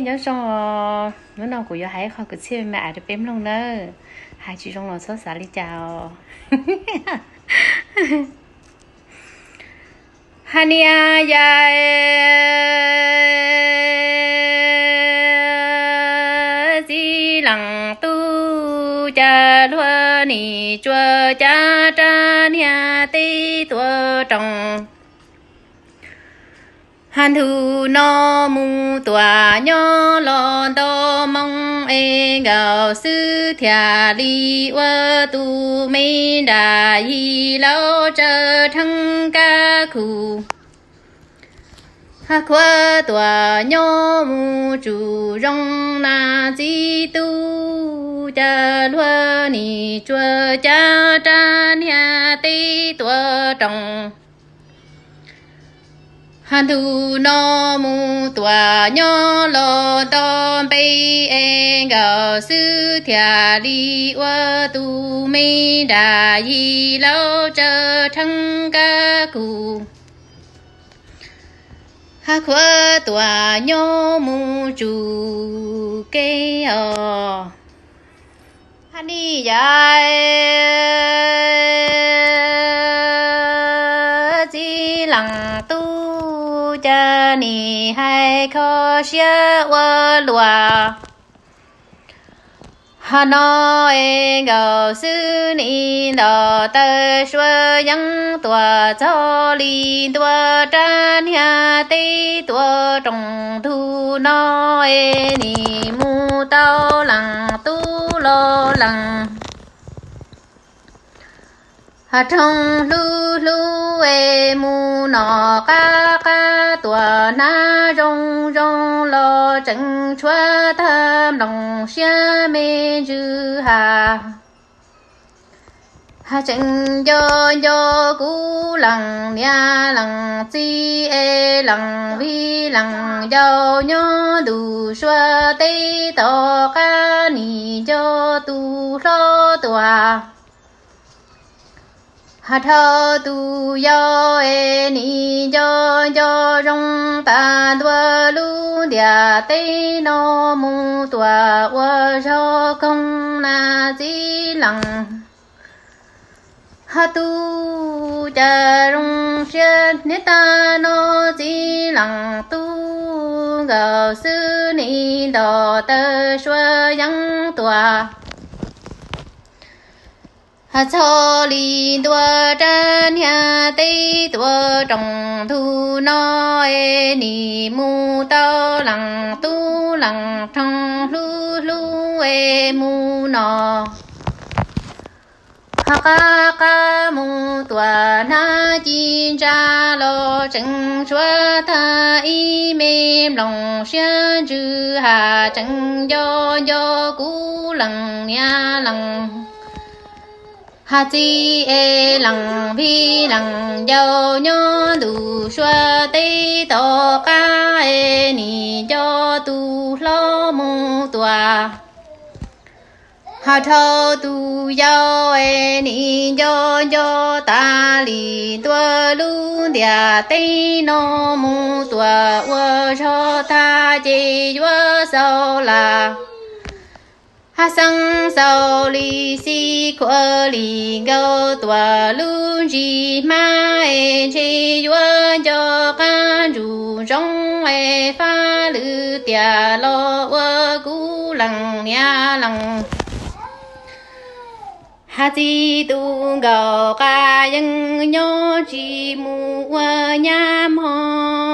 Nyob zoo os, hnub no kuv yuav hais ib qho kwv txhiaj me me rau peb mloog nawb. Hais tsis zoo los txhob xav li cas os. Hais niam yais, txiv leej tub, cas luag nim tsuas cav rab niag teb tuaj roos. Hais ntu no mus tuam nyob los nto moo es nkaus xwb thiaj li ua tus me nram yig laub tsawv rheeb kab khum. Hais khuav tuam nyob mus tsuas zoo na txiv tub, cas luag nim tsuas cav rab niag teb tuaj roos. Hais ntu no mus tuam nyob los nto npe es nkaus xwb thiaj li ua tus me nram yig laub tsawv rheeb kab khum. Hais khuav tuam nyob mus tsuas kev os. Hais niam yais, txiv leej tub, cas nim hais kho siab ua luaj. Hais no es nkaus xwb nim nto taw suav yeeb tuaj txog li ntua rab niag teb tuaj roos ntu no es nim mus tau leej tub los leej. Hais rhooj hlub hlub es mus no qab qab tuaj hnav zoo zoo los tseem tshuav tag nplooj siab me ntsws has. Hais tseem nco nco kuv leej niam leej txiv es leej vij leej yau nyob ntuj suav teb tom qab nim nco tus hlob tuaj. Hais dhau tus yau es nim nco nco zoo tas ntua lub ntiaj teb no mus tuaj ua zog koog na txiv leej. Hais tub, cas zoo siab niam tas no txiv leej tub, nkaus xwb nim nto taw suav yeeb tuaj. Hais txog li ntua rab niag teb tuaj roos ntu no es nim mus tau leej tub leej rhooj hlub hlub es mus no. Hais qab qab mus tuaj hnav ci ntsa los tseem tshuav tag ib me nplooj siab ntsws has tseem nco nco kuv leej niam leej. Hais txiv es leej vij leej yau nyob ntuj suav teb tom qab es nim nco tus hlob mus tuaj. Hais dhau tus yau es nim nco nco tas li ntua lub ntiaj teb no mus tuaj ua zog tag ces yuav xaus las. Hais xeeb xaus li xib khuav li nkaus tuaj lub ntsis hmab es ntshe yuav nco qab ntsuj ntsoov es faj lwm tiam los ua kuv leej niam leej. Hais txiv tus nkaus qab yeej nyob tsis mus ua nyab mog.